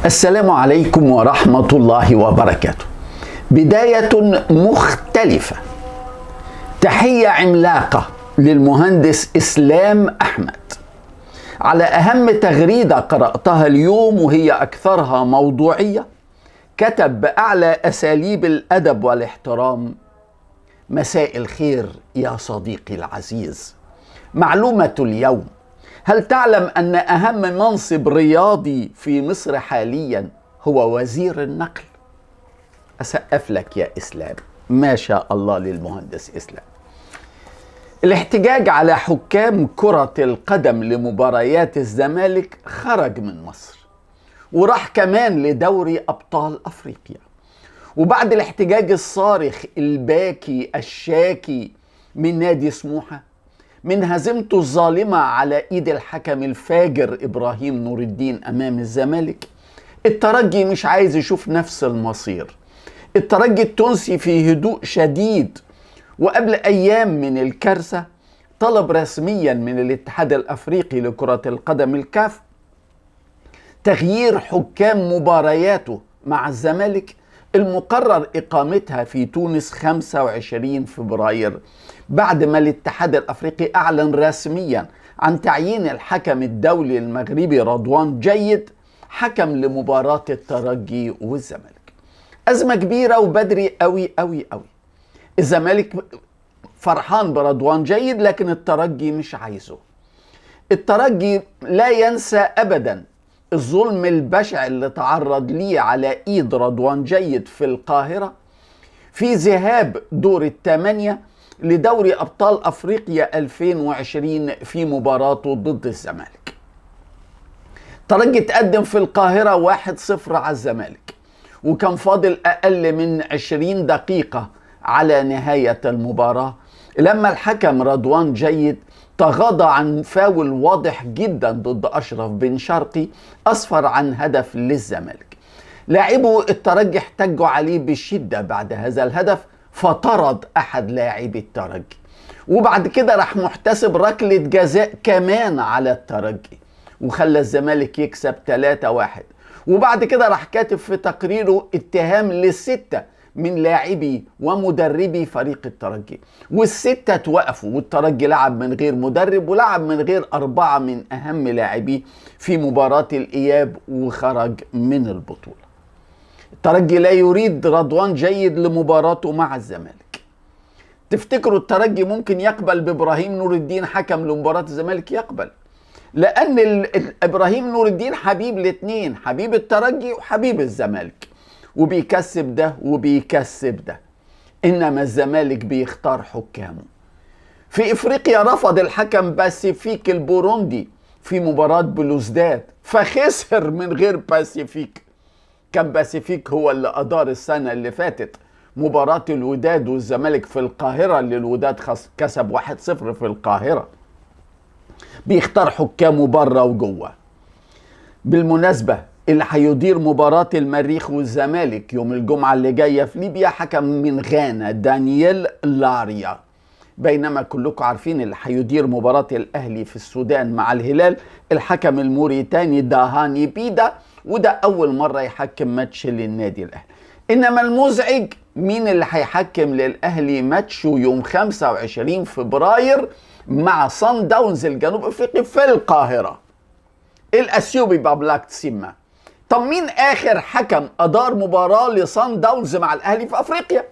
السلام عليكم ورحمة الله وبركاته. بداية مختلفة، تحية عملاقة للمهندس إسلام أحمد على أهم تغريدة قرأتها اليوم وهي أكثرها موضوعية. كتب بأعلى أساليب الأدب والاحترام: مساء الخير يا صديقي العزيز، معلومة اليوم: هل تعلم أن أهم منصب رياضي في مصر حاليا هو وزير النقل؟ أسقف لك يا إسلام، ما شاء الله للمهندس إسلام. الاحتجاج على حكام كرة القدم لمباريات الزمالك خرج من مصر وراح كمان لدوري أبطال أفريقيا، وبعد الاحتجاج الصارخ الباكي الشاكي من نادي سموحة من هزيمته الظالمة على ايد الحكم الفاجر ابراهيم نور الدين امام الزمالك، الترجي مش عايز يشوف نفس المصير. الترجي التونسي في هدوء شديد، وقبل ايام من الكارثة طلب رسميا من الاتحاد الافريقي لكرة القدم الكاف تغيير حكام مبارياته مع الزمالك المقرر إقامتها في تونس 25 فبراير، بعد ما الاتحاد الأفريقي أعلن رسميا عن تعيين الحكم الدولي المغربي رضوان جيد حكم لمباراة الترجي والزمالك. أزمة كبيرة وبدري قوي قوي قوي. الزمالك فرحان برضوان جيد لكن الترجي مش عايزه. الترجي لا ينسى أبدا الظلم البشع اللي تعرض ليه على ايد رضوان جيد في القاهرة في ذهاب دور الثمانية لدوري أبطال أفريقيا 2020 في مباراته ضد الزمالك. ترجي تقدم في القاهرة 1-0 على الزمالك، وكان فاضل أقل من 20 دقيقة على نهاية المباراة لما الحكم رضوان جيد تغاضى عن فاول واضح جدا ضد أشرف بن شرقي أسفر عن هدف للزمالك. لاعبو الترجي احتجوا عليه بشدة بعد هذا الهدف فطرد أحد لاعبي الترجي، وبعد كده راح محتسب ركلة جزاء كمان على الترجي وخلى الزمالك يكسب 3-1. وبعد كده راح كاتب في تقريره اتهام ل6 من لاعبي ومدربي فريق الترجي، وال6 توقفوا، والترجي لعب من غير مدرب ولعب من غير 4 من أهم لاعبيه في مباراة الإياب وخرج من البطولة. الترجي لا يريد رضوان جيد لمباراته مع الزمالك. تفتكروا الترجي ممكن يقبل بإبراهيم نور الدين حكم لمباراة الزمالك؟ يقبل، لأن إبراهيم نور الدين حبيب الاثنين، حبيب الترجي وحبيب الزمالك، وبيكسب ده وبيكسب ده. إنما الزمالك بيختار حكامه. في إفريقيا رفض الحكم باسيفيك البوروندي في مباراة بلوزداد فخسر من غير باسيفيك. كان باسيفيك هو اللي أدار السنة اللي فاتت مباراة الوداد والزمالك في القاهرة اللي الوداد كسب 1-0 في القاهرة. بيختار حكامه بره وجوه. بالمناسبة اللي هيدير مباراة المريخ والزمالك يوم الجمعة اللي جاية في ليبيا حكم من غانا دانييل لاريا، بينما كلكم عارفين اللي هيدير مباراة الأهلي في السودان مع الهلال الحكم الموريتاني داهاني بيدا، وده أول مرة يحكم ماتش للنادي الأهلي. إنما المزعج مين اللي هيحكم للأهلي ماتشه يوم 25 فبراير مع صن داونز الجنوب أفريقي في القاهرة؟ الأثيوبي باملاك تسيما. طب مين آخر حكم أدار مباراة لصن داونز مع الأهلي في أفريقيا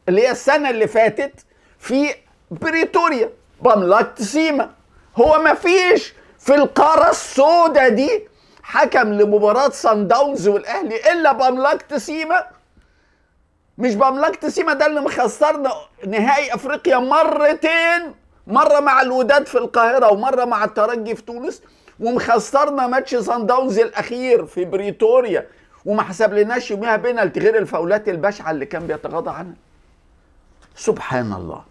اللي هي السنة اللي فاتت في بريتوريا؟ باملاك تسيما. هو ما فيش في القارة السوداء دي حكم لمباراة صن داونز والأهلي إلا باملاك تسيما. مش باملاك تسيما ده اللي مخسرنا نهائي أفريقيا مرتين، مرة مع الوداد في القاهرة ومرة مع الترجي في تونس، ومخسرنا ماتش صن داونز الاخير في بريتوريا وما حسب لناش يوميها بينالتي غير الفاولات البشعة اللي كان بيتغاضى عنها. سبحان الله.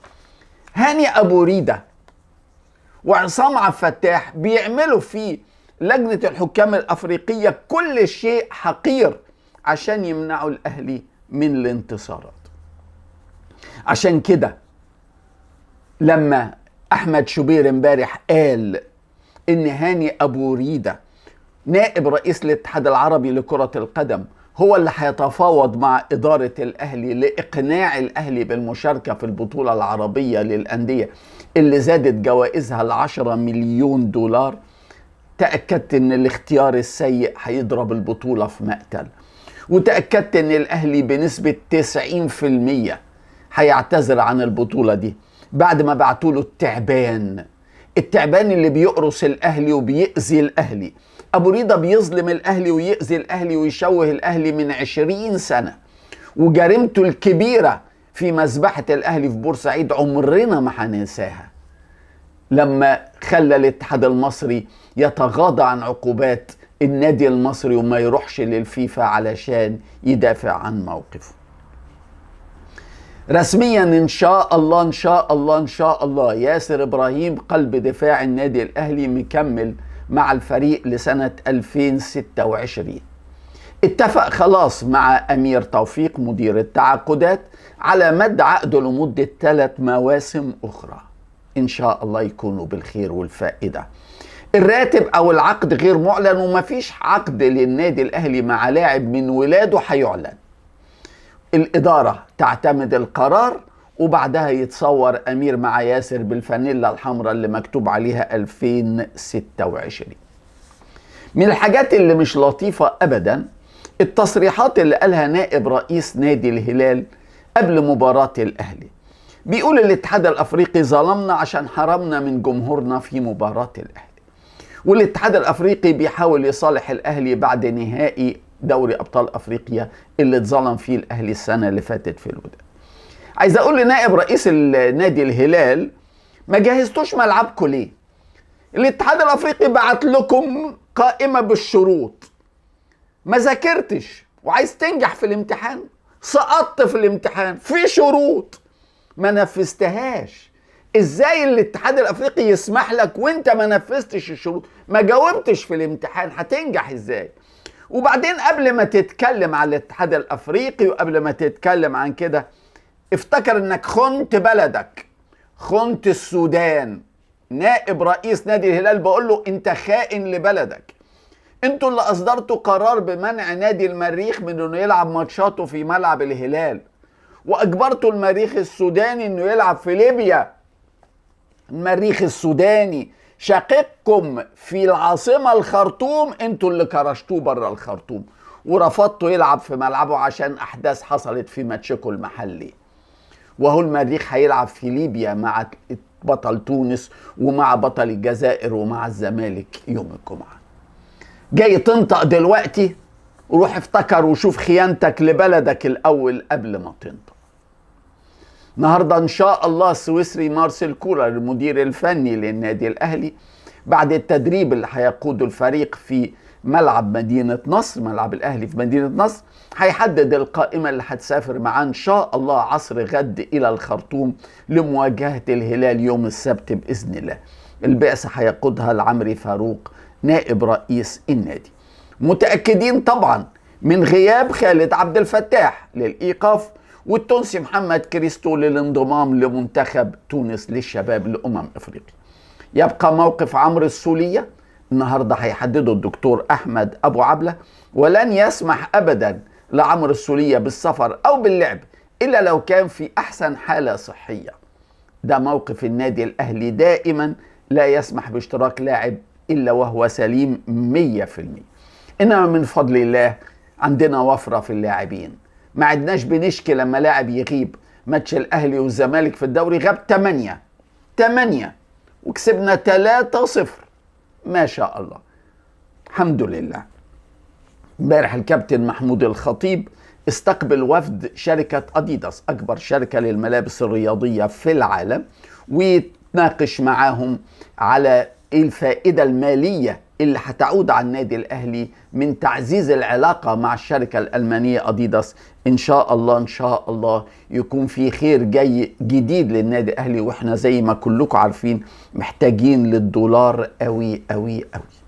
هاني ابو ريده وعصام عبد الفتاح بيعملوا في لجنة الحكام الافريقية كل شيء حقير عشان يمنعوا الاهلي من الانتصارات. عشان كده لما احمد شوبير امبارح قال ان هاني ابو ريده نائب رئيس الاتحاد العربي لكرة القدم هو اللي هيتفاوض مع إدارة الأهلي لإقناع الأهلي بالمشاركة في البطولة العربية للأندية اللي زادت جوائزها ل10 مليون دولار. تأكدت إن الاختيار السيء هيضرب البطولة في مقتل، وتأكدت إن الأهلي بنسبة 90% هيعتذر عن البطولة دي بعد ما بعتوله التعبان، التعبان اللي بيقرص الأهلي وبيأذي الأهلي. أبو ريدة بيظلم الأهلي ويأذي الأهلي ويشوه الأهلي من 20 سنة، وجريمته الكبيرة في مذبحة الأهلي في بورسعيد عمرنا ما هننساها، لما خلى الاتحاد المصري يتغاضى عن عقوبات النادي المصري وما يروحش للفيفا علشان يدافع عن موقفه. رسميا إن شاء الله إن شاء الله إن شاء الله ياسر إبراهيم قلب دفاع النادي الأهلي مكمل مع الفريق لسنة 2026. اتفق خلاص مع أمير توفيق مدير التعاقدات على مد عقده لمدة 3 مواسم أخرى، إن شاء الله يكونوا بالخير والفائدة. الراتب أو العقد غير معلن، ومفيش عقد للنادي الأهلي مع لاعب من ولاده هيعلن. الإدارة تعتمد القرار وبعدها يتصور أمير مع ياسر بالفانيلا الحمراء اللي مكتوب عليها 2026. من الحاجات اللي مش لطيفة أبدا التصريحات اللي قالها نائب رئيس نادي الهلال قبل مباراة الأهلي. بيقول الاتحاد الأفريقي ظلمنا عشان حرمنا من جمهورنا في مباراة الأهلي، والاتحاد الأفريقي بيحاول يصالح الأهلي بعد نهائي دوري أبطال أفريقيا اللي اتظلم فيه الأهلي السنة اللي فاتت في الوداد. عايز أقول لنائب رئيس النادي الهلال، ما جهزتوش ملعبكم ليه؟ الاتحاد الأفريقي بعت لكم قائمة بالشروط، ما ذاكرتش وعايز تنجح في الامتحان، سقطت في الامتحان، في شروط ما نفذتهاش. ازاي الاتحاد الافريقي يسمح لك وانت ما نفذتش الشروط، ما جاوبتش في الامتحان، هتنجح ازاي؟ وبعدين قبل ما تتكلم على الاتحاد الافريقي وقبل ما تتكلم عن كده، افتكر انك خنت بلدك، خنت السودان. نائب رئيس نادي الهلال بقول له انت خائن لبلدك، انتوا اللي اصدرتوا قرار بمنع نادي المريخ من انه يلعب ماتشاته في ملعب الهلال، واجبرتوا المريخ السوداني انه يلعب في ليبيا. المريخ السوداني شقيقكم في العاصمة الخرطوم، انتوا اللي كرشتوه بره الخرطوم ورفضتوا يلعب في ملعبه عشان احداث حصلت في ماتشكم المحلي. وهو المريخ هيلعب في ليبيا مع بطل تونس ومع بطل الجزائر ومع الزمالك يوم الجمعة. جاي تنطق دلوقتي؟ روح افتكر وشوف خيانتك لبلدك الأول قبل ما تنطق. النهارده ان شاء الله السويسري مارسيل كولر المدير الفني للنادي الاهلي بعد التدريب اللي هيقوده الفريق في ملعب مدينة نصر، ملعب الاهلي في مدينة نصر، هيحدد القائمة اللي هتسافر معاه ان شاء الله عصر غد الى الخرطوم لمواجهة الهلال يوم السبت باذن الله. البعثة هيقودها العمري فاروق نائب رئيس النادي. متأكدين طبعا من غياب خالد عبد الفتاح للإيقاف والتونسي محمد كريستو للانضمام لمنتخب تونس للشباب لأمم أفريقيا. يبقى موقف عمرو السولية النهارده هيحدده الدكتور أحمد أبو عبلة، ولن يسمح أبدا لعمرو السولية بالسفر أو باللعب إلا لو كان في أحسن حالة صحية. ده موقف النادي الأهلي دائما، لا يسمح باشتراك لاعب إلا وهو سليم 100%. إنما من فضل الله عندنا وفرة في اللاعبين، ما عدناش بنشكي لما لاعب يغيب. ماتش الأهلي والزمالك في الدوري غاب 8 وكسبنا 3-0، ما شاء الله الحمد لله. امبارح الكابتن محمود الخطيب استقبل وفد شركة أديداس، أكبر شركة للملابس الرياضية في العالم، ويتناقش معاهم على الفائدة المالية اللي هتعود على النادي الأهلي من تعزيز العلاقة مع الشركة الألمانية أديداس. إن شاء الله إن شاء الله يكون في خير جاي جديد للنادي الأهلي، وإحنا زي ما كلكم عارفين محتاجين للدولار قوي قوي قوي.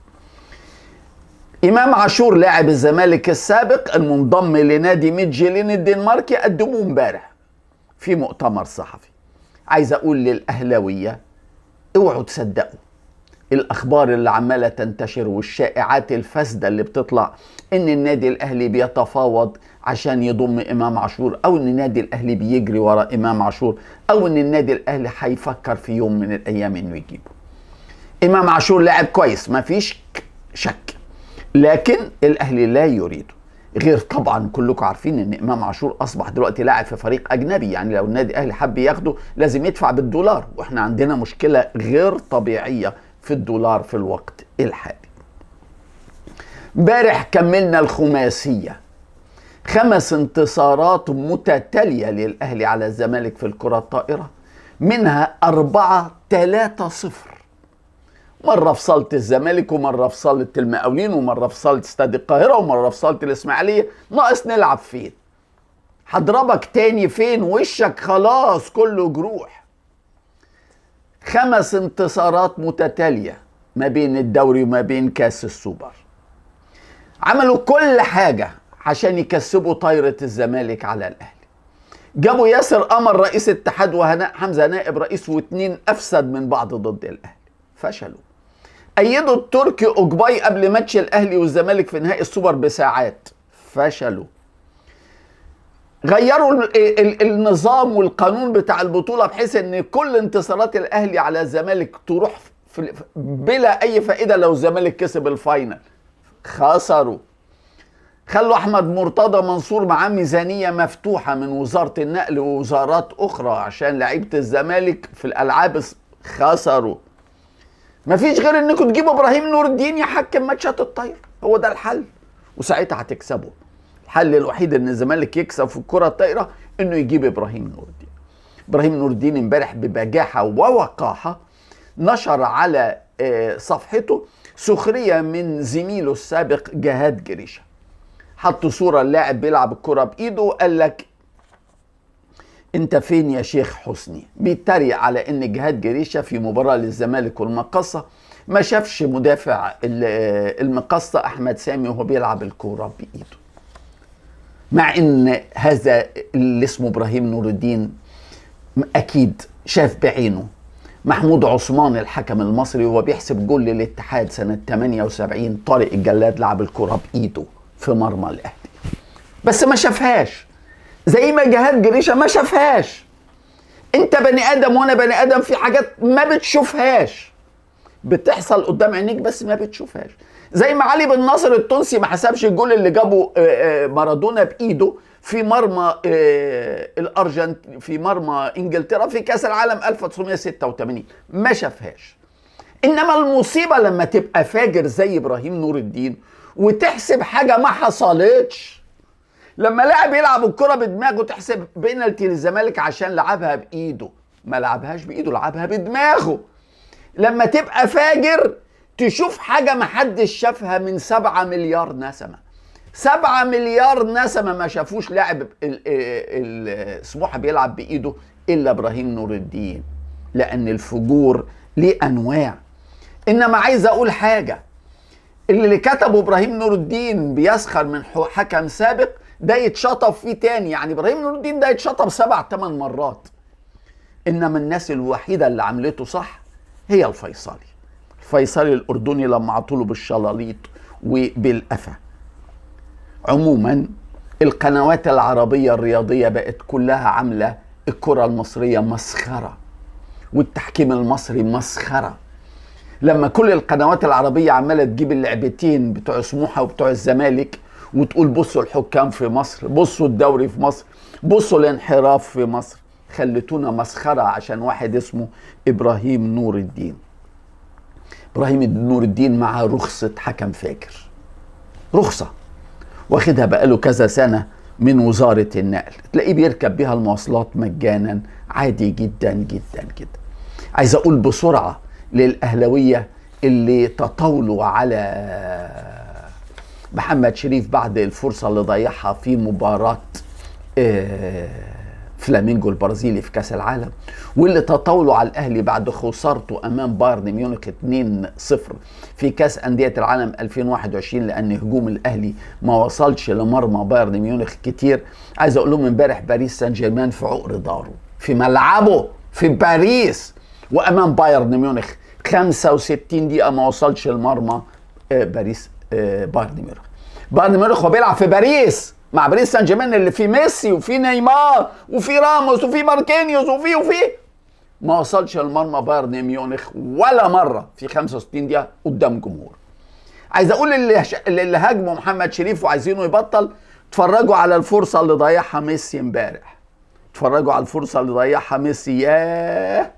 إمام عاشور لاعب الزمالك السابق المنضم لنادي ميدجيلين الدنماركي قدموه امبارح في مؤتمر صحفي. عايز أقول للأهلاوية اوعوا تصدقوا الاخبار اللي عماله تنتشر والشائعات الفاسدة اللي بتطلع ان النادي الاهلي بيتفاوض عشان يضم امام عاشور، او ان النادي الاهلي بيجري ورا امام عاشور، او ان النادي الاهلي هيفكر في يوم من الايام انه يجيبه. امام عاشور لاعب كويس ما فيش شك، لكن الاهلي لا يريده. غير طبعا كلكم عارفين ان امام عاشور اصبح دلوقتي لاعب في فريق اجنبي، يعني لو النادي الاهلي حب ياخده لازم يدفع بالدولار، واحنا عندنا مشكلة غير طبيعية في الدولار في الوقت الحالي. امبارح كملنا الخماسيه، 5 انتصارات متتالية للاهلي على الزمالك في الكره الطائرة، منها 4-3-0. مرة في صالة الزمالك، ومرة في صالة المقاولين، ومرة في صالة استاد القاهرة، ومرة في صالة الإسماعيلية. ناقص نلعب فين؟ هضربك تاني فين؟ وشك خلاص كله جروح. 5 انتصارات متتالية ما بين الدوري وما بين كاس السوبر. عملوا كل حاجة عشان يكسبوا طايرة الزمالك على الأهلي. جابوا ياسر قمر رئيس اتحاد وهناء حمزة نائب رئيس، و2 أفسد من بعض ضد الأهلي، فشلوا. أيدوا التركي أوجباي قبل ماتش الأهلي والزمالك في نهائي السوبر بساعات، فشلوا. غيروا النظام والقانون بتاع البطولة بحيث ان كل انتصارات الأهلي على الزمالك تروح بلا أي فائدة لو الزمالك كسب ال final، خسروا. خلوا أحمد مرتضى منصور معاه ميزانية مفتوحة من وزارة النقل ووزارات أخرى عشان لعيبة الزمالك في الألعاب، خسروا. مفيش غير انكم تجيبوا ابراهيم نور الدين يحكم ماتشات الطايره، هو ده الحل، وساعتها هتكسبوا. الحل الوحيد ان الزمالك يكسب في الكره الطايره انه يجيب ابراهيم نور الدين. ابراهيم نور الدين امبارح ببجاحه ووقاحه نشر على صفحته سخرية من زميله السابق جهاد جريشه. حط صوره اللاعب بيلعب الكره بايده وقال لك انت فين يا شيخ حسني؟ بيتريق على ان جهاد جريشه في مباراة للزمالك والمقصه ما شافش مدافع المقصه احمد سامي وهو بيلعب الكورة بايده. مع ان هذا اللي اسمه ابراهيم نور الدين اكيد شاف بعينه محمود عثمان الحكم المصري وهو بيحسب جول للاتحاد سنة 78، طارق الجلاد لعب الكورة بايده في مرمى الاهلي، بس ما شافهاش زي ما جهاد جريشة ما شافهاش. انت بني ادم وانا بني ادم، في حاجات ما بتشوفهاش بتحصل قدام عينيك بس ما بتشوفهاش. زي ما علي بن ناصر التونسي ما حسبش الجول اللي جابه مارادونا بايده في مرمى الارجنتين، في مرمى انجلترا في كاس العالم 1986، ما شافهاش. انما المصيبة لما تبقى فاجر زي ابراهيم نور الدين وتحسب حاجة ما حصلتش. لما لاعب يلعب الكرة بدماغه تحسب بينالتي للزمالك عشان لعبها بايده، ما لعبهاش بايده، لعبها بدماغه. لما تبقى فاجر تشوف حاجة ما حدش شافها من 7 مليار نسمة. 7 مليار نسمة ما شافوش لاعب سموحة بيلعب بايده الا ابراهيم نور الدين، لان الفجور ليه انواع. انما عايز اقول حاجة، اللي كتبه ابراهيم نور الدين بيسخر من حكم سابق ده يتشطب فيه تاني، يعني ابراهيم نور الدين ده يتشطب 7-8 مرات. انما الناس الوحيدة اللي عملته صح هي الفيصلي، الفيصلي الاردني لما عطوله بالشلاليط وبالقفا. عموما القنوات العربية الرياضية بقت كلها عامله الكره المصرية مسخرة والتحكيم المصري مسخرة. لما كل القنوات العربية عماله تجيب اللعبتين بتوع سموحه وبتوع الزمالك وتقول بصوا الحكام في مصر، بصوا الدوري في مصر، بصوا الانحراف في مصر، خلتونا مسخرة عشان واحد اسمه إبراهيم نور الدين. إبراهيم نور الدين مع رخصة حكم فاجر، رخصة واخدها بقاله كذا سنة من وزارة النقل، تلاقيه بيركب بيها المواصلات مجانا عادي جدا جدا جدا. عايز أقول بسرعة للأهلوية اللي تطاولوا على محمد شريف بعد الفرصة اللي ضيعها في مباراة فلامينجو البرازيلي في كأس العالم، واللي تطاولوا على الأهلي بعد خسارته أمام بايرن ميونخ 2-0 في كأس أندية العالم 2021 لأن هجوم الأهلي ما وصلش لمرمى بايرن ميونخ كتير. عايز أقول لهم امبارح باريس سان جيرمان في عقر داره، في ملعبه في باريس، وأمام بايرن ميونخ 65 دقيقة ما وصلش المرمى باريس بايرن ميونخ. بايرن ميونخ هو بيلعب في باريس مع باريس سان جيرمان اللي فيه ميسي وفيه نيمار وفيه راموس وفيه ماركينيوس وفيه ما وصلش المرمى بايرن ميونخ ولا مرة في 65 دقيقة قدام جمهور. عايز اقول اللي هاجموا محمد شريف وعايزينه يبطل، اتفرجوا على الفرصة اللي ضيعها ميسي امبارح. اتفرجوا على الفرصة اللي ضيعها ميسي. ياه،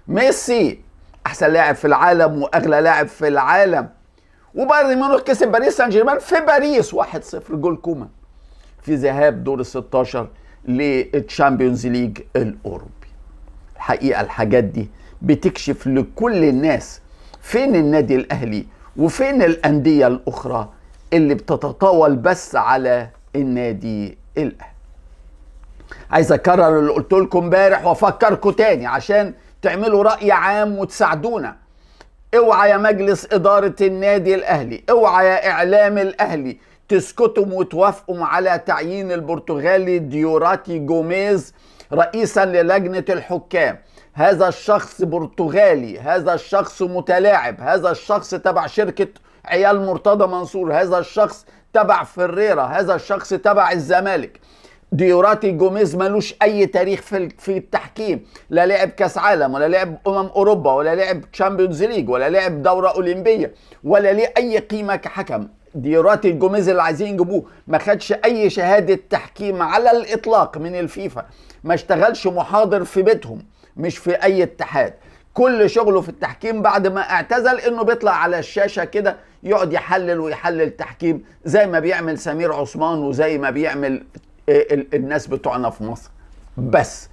ميسي احسن لاعب في العالم واغلى لاعب في العالم، وبايرن ميونخ كسب باريس سان جيرمان في باريس 1-0 جول كومان في ذهاب دور ال 16 لل Champions League الاوروبي. الحقيقة الحاجات دي بتكشف لكل الناس فين النادي الاهلي وفين الاندية الاخرى اللي بتتطاول بس على النادي الاهلي. عايز اكرر اللي قلت لكم امبارح وافكركم تاني عشان تعملوا راي عام وتساعدونا. اوعى يا مجلس ادارة النادي الاهلي، اوعى يا اعلام الاهلي تسكتوا وتوافقوا على تعيين البرتغالي ديوراتي جوميز رئيسا للجنة الحكام. هذا الشخص برتغالي، هذا الشخص متلاعب، هذا الشخص تبع شركة عيال مرتضى منصور، هذا الشخص تبع فريرة، هذا الشخص تبع الزمالك. ديوراتي جوميز ملوش اي تاريخ في التحكيم، لا لعب كاس عالم ولا لعب اوروبا ولا لعب Champions League ولا لعب دوره اولمبيه ولا ليه اي قيمة كحكم. ديوراتي جوميز اللي عايزين يجيبوه ما خدش اي شهادة تحكيم على الاطلاق من الفيفا، ما اشتغلش محاضر في بيتهم، مش في اي اتحاد. كل شغله في التحكيم بعد ما اعتزل انه بيطلع على الشاشة كده يقعد يحلل ويحلل تحكيم زي ما بيعمل سمير عثمان وزي ما بيعمل الناس بتوعنا في مصر. بس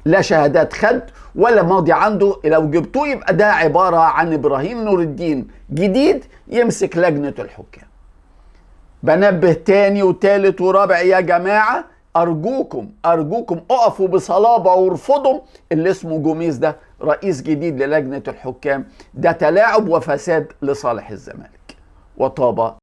لا شهادات خد ولا ماضي عنده. لو جبتوه يبقى ده عبارة عن ابراهيم نور الدين جديد يمسك لجنة الحكام. بنبه تاني وتالت ورابع يا جماعة، أرجوكم أرجوكم أقفوا بصلابة وارفضوا اللي اسمه جوميز ده رئيس جديد للجنة الحكام. ده تلاعب وفساد لصالح الزمالك. وطاب